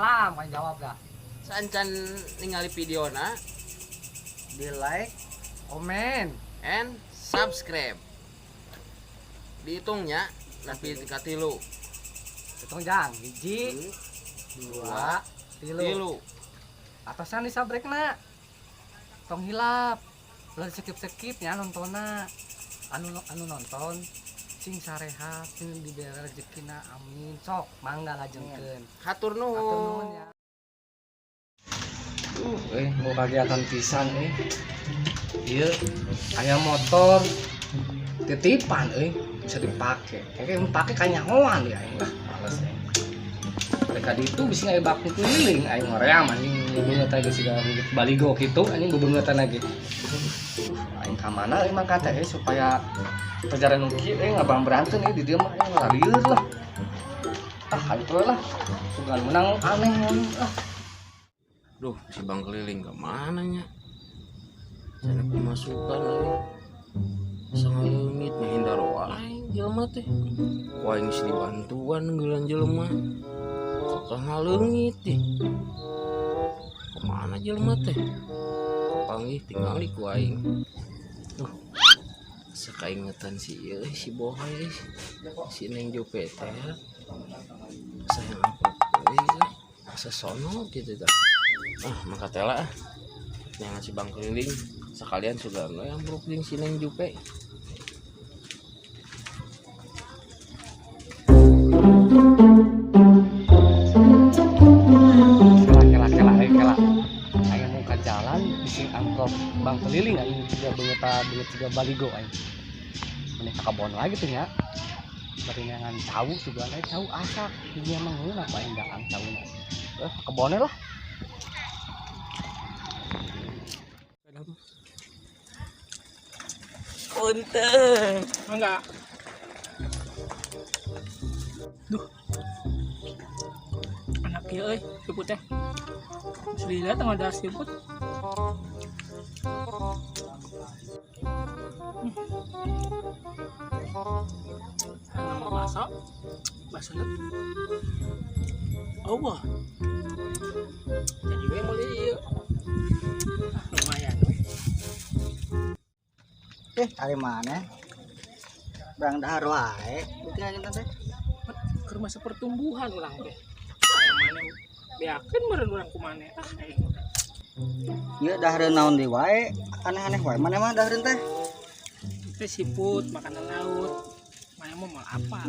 Salam kan jawab dah. Saencan ningali videona Di like, Komen. And subscribe. Dihitungnya nepi ka 3. Hitung jang, 1, 2, 3. 3. Atasan di sabrekna. Tong hilap. Ulah skip-skip nya nontonna. Anu anu nonton sing sarehat, sing dibere rezekina, amin. Sok mangga lajengkeun. Hatur Hatur nuhun. Nuhun ya. Mau kegiatan pisan euy. Ieu aya motor titipan euy, bisa dipake. Kayaknya mun pake kanyahoan ya aing lah, males aing. Mereka ditu bisa ngaya bakung keliling aing hoream anjing bebeungeut teh geus siga baligo kitu anjing bebeungeutan lagi. Aing ka mana euy mangkat teh supaya perjalanan nu kieu euy ngabang beranten euy di dieu mah aing larieur lah. Ah, itu lah. Sugan menang aneh ah. Duh, si Bang keliling ke mana nya? Sana pemasukan euy. Asa ngaleungit ngahindar wae jelema teh. Ku aing geus dibantuan ngeulan jelema. Kakak ngaleungit teh. Kemana jelema teh? Kapanggih tingali ku aing. Duh. Asa kaingetan si ieu si Bohay euy. Si Neng Jupe teh. Asa yang apa euy. Asa sono gitu tah. Ah, maka teh lah ah. Yang si Bang keliling sekalian sudah lo yang bruk jeung si Neng Jupe. Kela kela kela euy kela. Aing mau ka jalan bisi amplop Bang keliling aing siga beungeut beungeut siga baligo aing. Mending ka kebon lagi tuh nya. Bari neangan cau sugan aya cau asak dinya mah ngeunah ku aing daang cauna. Kebonnya lah. Punten. Enggak. Duh. Anak ieu euy, siput teh. Geus lila tengah dahar siput. Nama bakso. Bakso na. Oh, wah. Jadi we meuli ieu. Ah, lumayan we. Ari mana? Barang dahar wae. Beuteung anjeun teh. Keur masa pertumbuhan urang teh. Aya maneh beakeun meureun urang ku maneh. Ah, aing. Ieu dahareun naon deui wae? Aneh-aneh wae maneh mah dahareun teh. Teh siput, makanan laut. Maneh mah moal apal.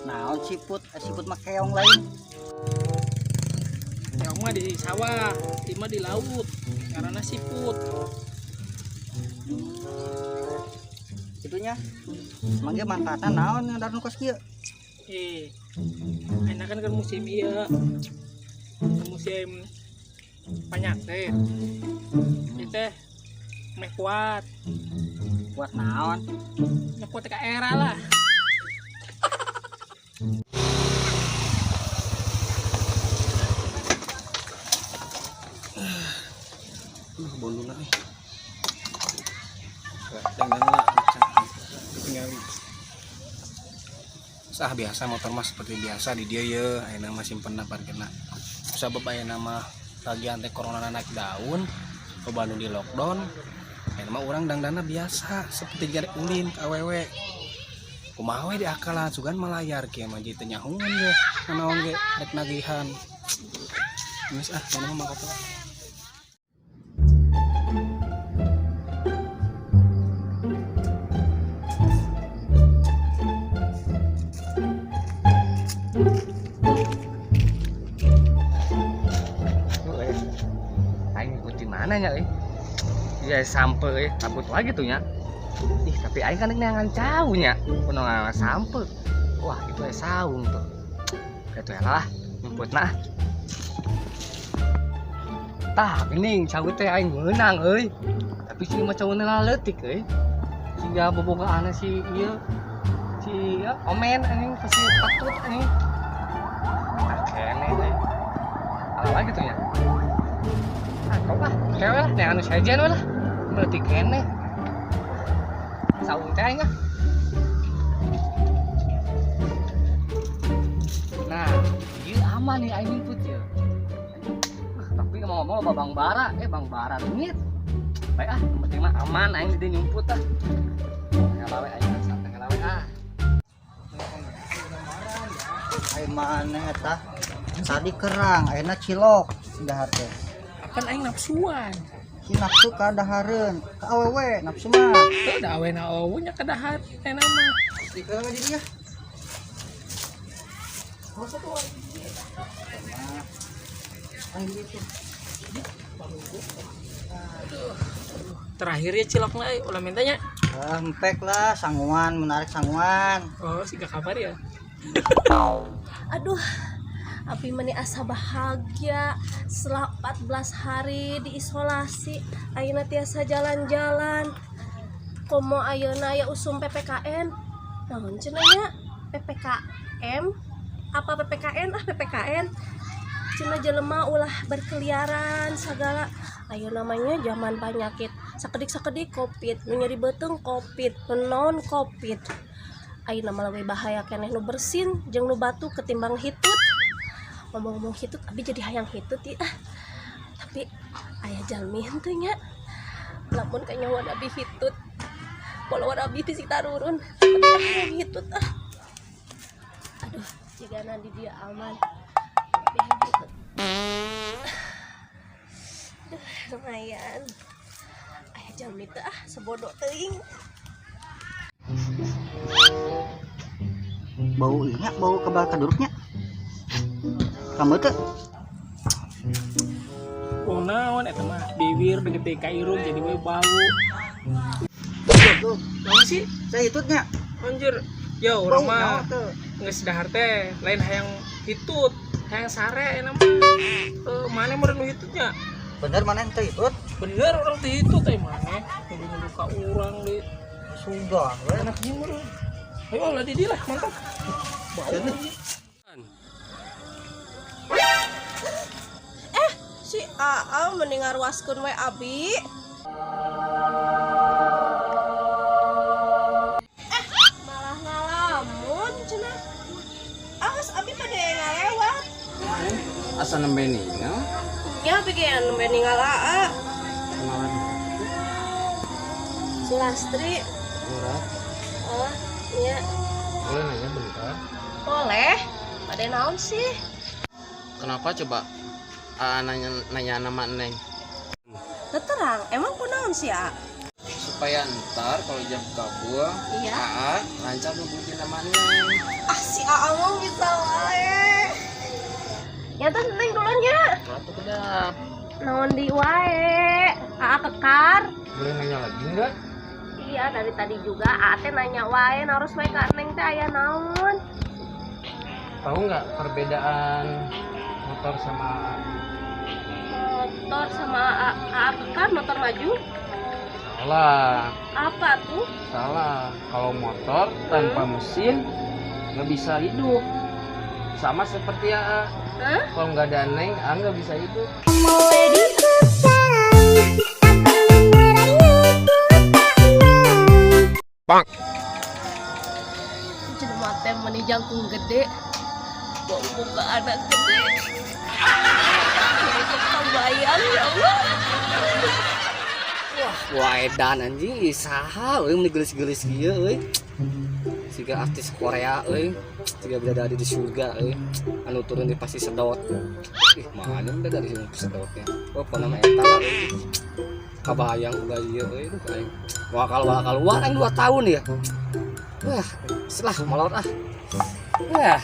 Naon siput? Siput mah keong lain. Keong mah di sawah, ieu mah di laut. Ngaranna siput. Itunya. Emang ge manfaatna naon yang dahareun kos kieu? Enak kan keur musim ieu. Keur musim penyakit. Ieu teh meh kuat. Kuat naon? Meh kuat ka era lah. Bonduna nih. Dandan lah, tinggali. Sah biasa motor mah seperti biasa di dia ya, ayeuna mah simpen parkirna. Sabab ayeuna mah tagihan teh corona naik daun, ke Bandung di lockdown. Ayeuna mah urang dangdana biasa seperti jare ulin ka awewe. Kumaha we diakalan sugan malayar kieu mah jadi teu nyahungan ge, nanaon ge rek nagihan. Geus ah, ayeuna mah mangkok. Aing ngikut di mana nya euy? Iya sampe euy, takut lagi tuh nya. Ih, tapi aing kan neangan cau nya. Kuno neangan sampe. Wah, itu aya saung tuh. Itu ya lah, nyemputna. Tah, geuning cau teh aing meunang euy. Tapi si mah cauna leutik euy. Siga bobogaanna si ieu. Si ya, omen anjing ke si patut anjing. Tah kene euy. Ala lagi tuh nya. Ah, kau lah, cewek lah, yang anu sejen lah. Berarti kene. Saung teh aing ah. Nah, ieu aman nih aing input ya. Tapi ngomong-ngomong loba Bang Bara, Bang Bara leungit. Baik ah, yang penting mah aman aing di dieu nyumput ah. Ngalawe aing santai ngalawe ah. Ai maneh eta? Tadi kerang, ayeuna cilok dahar teh. Apan aing nafsuan. Si nafsu ka dahareun, ka awewe nafsu mah. Teu da awena awewe nya ka dahar eta mah. Dikeun di dieu. Kan gitu. Terakhir ya cilokna euy, ulah mintanya. Ah, empek lah, sanguan, menarik sanguan. Oh, siga kabar ya. Aduh, abi meni asa bahagia setelah 14 hari diisolasi, ayeuna tiasa jalan-jalan. Komo ayeuna aya usum PPKN. Naon cenah nya? PPKM apa PPKN? Ah, PPKN. Cenah jelema ulah berkeliaran segala. Ayo namanya zaman penyakit. Sakedik-sakedik Covid, nu nyeri beuteung Covid, nu naon Covid. Ayeuna mah leuwih bahaya keneh nu bersin jeung nu batuk ketimbang hitut. Ngomong-ngomong hitut, abi jadi hayang hitut ieu ah. Tapi aya jalmi henteu nya. Lamun kanyahoan abi hitut, follower abi bisi tarurun. Tapi hayang hitut ah. Aduh, jigana di dia aman. Abi hayang hitut. Aduh, lumayan. Aya jalmi teh ah, sebodoh teuing. Bau ieu nya, bau kebal kaduruknya. Kamu teh Wong naon eta mah bibir degede ka irung jadi we bau. tuh, Naon sih? saya hitutnya. Anjir. Ya Bau urang mah naon teu? geus dahar teh lain hayang hitut, hayang sare eta mah. Maneh meureun nu hitutnya? Bener maneh teu hitut? Bener urang teh hitut teh maneh. Nudu-nudu ka urang deui. Sugan we. Enak jeung meureun. Ayo lah di lah mantap. Bau. Si Aa mending ngaruaskeun we abi. Malah ngalamun cenah. Awas abi pada ngalewat. Asa nembe ningal. Ya abi ge nembe ningal Aa. Kenalan. Sulastri. Murah. Oh, iya. Boleh nanya bentar? Boleh. Pada naon sih? Kenapa coba Aa nanya, nanya nama Neng? Terang, emang kunaon sih, A? Supaya ntar kalau jam kabur, Iya. Aa lancar nyebutin nama Neng. Ah, si Aa mah bisa wae. Ya tuh Neng duluan ya. Ratu kedap. Naon di wae. Aa kekar. Boleh nanya lagi nggak? Iya, dari tadi juga Aa teh nanya wae naros wae ka Neng teh aya naon. Tahu nggak perbedaan motor sama Aa? Motor sama Aa, Aa kekar motor maju. Salah, Apa tuh? salah. Kalau motor tanpa mesin nggak bisa hidup. Sama seperti Aa. Hah? Kalau nggak ada Neng, Aa nggak bisa hidup. Jelema teh meuni jangkung gede. Bau boga anak gede. Kebayang ya Allah. Wah edan anjing ih, saha euy mun geulis-geulis kieu euy. Siga artis Korea euy, siga bidadari di surga euy. Anu turun di pasti sedot. Ih, mana bidadari sing sedotnya. Oh, pokona mah eta lah euy. Kabayang uga ieu euy, duh aing. Bakal bakal keluar aing 2 tahun ya. Wah, selah molor ah. Wah.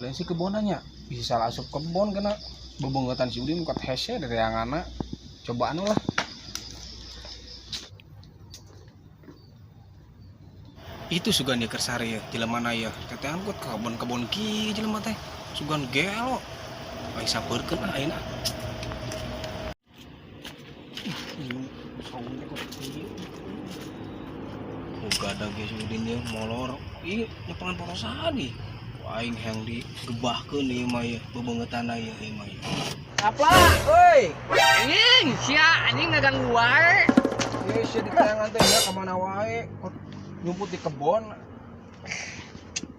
Lain si kebonanya bisa salah asup kebon kena bebenggetan si Udin muka hese dari yang anak cobaan lah. Itu sugan dia kersari ya jelema na ya teteh angkut ke kebon-kebon ki jelema teh sugan gelo aing sapeurkeun ah ayeuna. Ih, ieu saung teh kok kieu. Boga ada ge si Udin ye molor ieu nyepengan porosahan ih. Aing yang digebahkeun ieu mah ieu bebengetan ieu ieu mah ieu. Apa? Woi, Anjing, sia anjing ngaganggu wae. ieu sia ditayangan teh ya ka mana wae nyumput di kebon.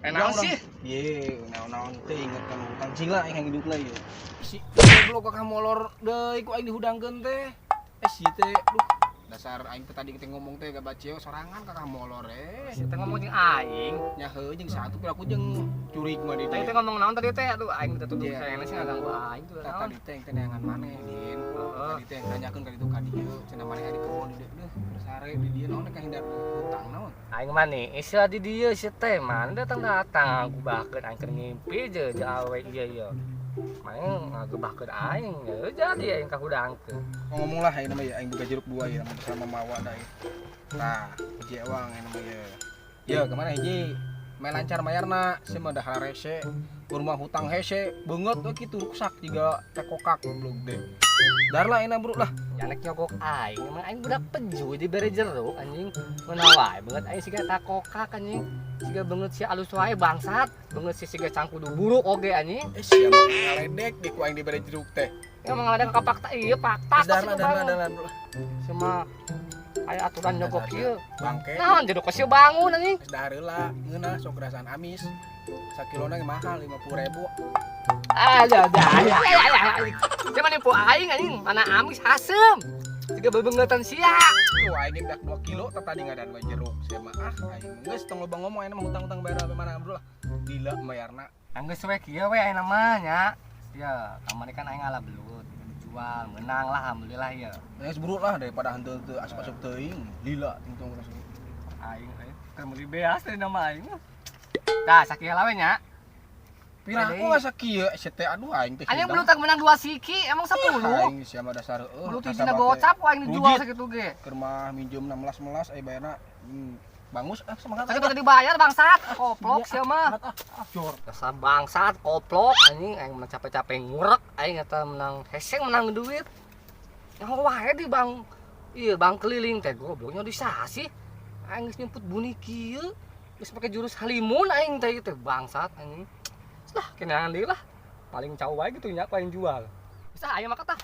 Naon sih? Ye, naon-naon teh inget kan hutang cing lah aing hidup lah ieu. Si goblok kakak molor deui ku aing dihudangkeun teh. Si teh duh dasar aing teh tadi teh ngomong teh gabaceo sorangan kakak molor eh. Si teh ngomong jeung aing. Nya heuh jeung satu piraku jeung curik mah di Tadi teh ngomong naon tadi teh? Aduh aing teh tuduh Iya. sayangna sih ngaganggu aing tuh naon. Tadi teh yang teh neangan maneh, Din. Heeh. Tadi teh yang nanyakeun ka ditu ka dieu, cenah maneh di kebon di dieu. Duh, sare di dieu naon rek hindar hutang naon. Aing mah nih, istilah di dieu si teh mana datang-datang aku bahkeun aing keur ngimpi je jeung awewe ieu ieu. Maeng ngagebahkeun aing, ya jadi aing kahudangkeun. Ngomong lah aing mah ya aing boga jeruk dua ya bersama mawa da ieu. Tah, hiji ewang aing mah ya. Ya, kemana hiji? Main lancar mayarna, si mah dah rese, kurma hutang hese, beungeut we kitu rusak jiga tekokak goblok deh. Dar lah aing bro lah. Janek nyogok aing, emang aing budak peju dibere jeruk anjing. Meuna wae beungeut aing siga takokak anjing. Siga beungeut si alus wae bangsat, beungeut si siga cangkudu buruk oge anjing. Sia mah ngaledek di ku aing dibere jeruk teh. Emang ngaledek ka fakta ieu fakta Dar lah, dar lah, dar lah, bro. Sama aya aturan nyogok ieu. Bangke. Naon jeruk sieun bangun anjing. Geus dahar heula, ngeunah sok rasaan amis. Sakilona ge mahal 50.000. Aduh, aduh, aduh. Cuman nipu aing anjing, mana amis haseum. Siga bebengetan sia. Tuh aing ge dak 2 kilo teh tadi ngadan we jeruk. Sia mah ah aing geus tong loba ngomong aing mah hutang-hutang bayar apa mana bro lah. Gila bayarna. Anggeus we kieu we aing mah nya. Ya, kamari kan aing ngalah belut, dijual, menang lah alhamdulillah ya. Geus buru lah daripada henteu teu asup-asup teuing. Lila tingtung langsung. Aing aing keur meuli beas teh nama aing mah. Tah, sakieu we nya. Pira aku asa kieu sia teh aduh aing teh. Anjing belut tak menang 2 siki, emang 10. Aing sia mah dasar heueuh. Belut hijina gocap ku aing dijual sakitu ge. Keur mah minjem 16 melas aya bayarna bangus ah semangat. Sakitu teu dibayar bangsat, koplok sia mah. Jor. Dasar bangsat, koplok anjing aing menang capek-capek ngurek aing eta menang heseng menang duit. Yang wae di bang iya bang keliling teh gobloknya di saha sih? Aing geus nyemput buni kieu, geus pake jurus halimun aing teh ieu teh bangsat anjing. Lah kenangan deui lah. Paling cau wae gitu nya paling jual. Bisa aya mah tah.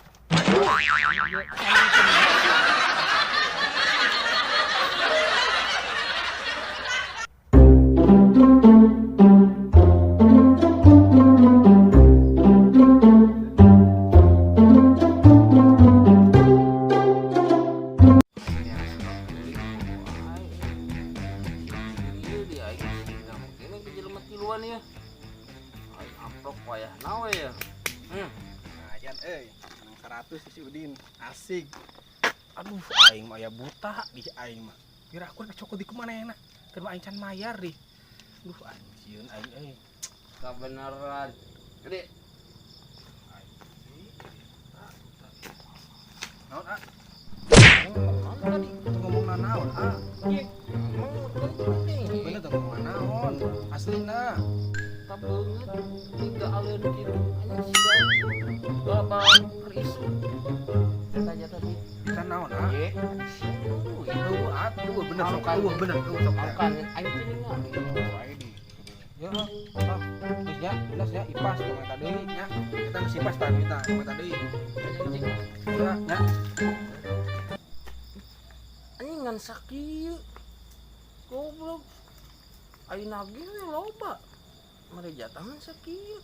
Ieu di aing siga mungkin ke jelema tiluan ya. Aing amplop wayah nawe ya. Lumayan euy, menang 100 si Udin. Asik. Aduh, aing mah aya buta di aing mah. Kira aku rek cokot di kumaha enak. Keur mah aing can mayar di. Duh anjieun aing euy. Kebenaran. Gede. Naon ah? Ngomong tadi ngomong naon ah? Bener tuh ngomong naon? Aslina. Tak beungeut tiga alien kitu anjing siga babang risu. Tanya tadi. Can naon ah? Ye. Eueuh atuh bener sok eueuh bener eueuh sok. Makan aing teh ningali. Ya, ah, geus nya, jelas nya ipas tong eta deui nya. Kita geus ipas tadi kita tong eta deui. Ya, nya. Anjing ngan sakieu. Goblok. Aing nagih we loba. Mere jatah mah sakieu.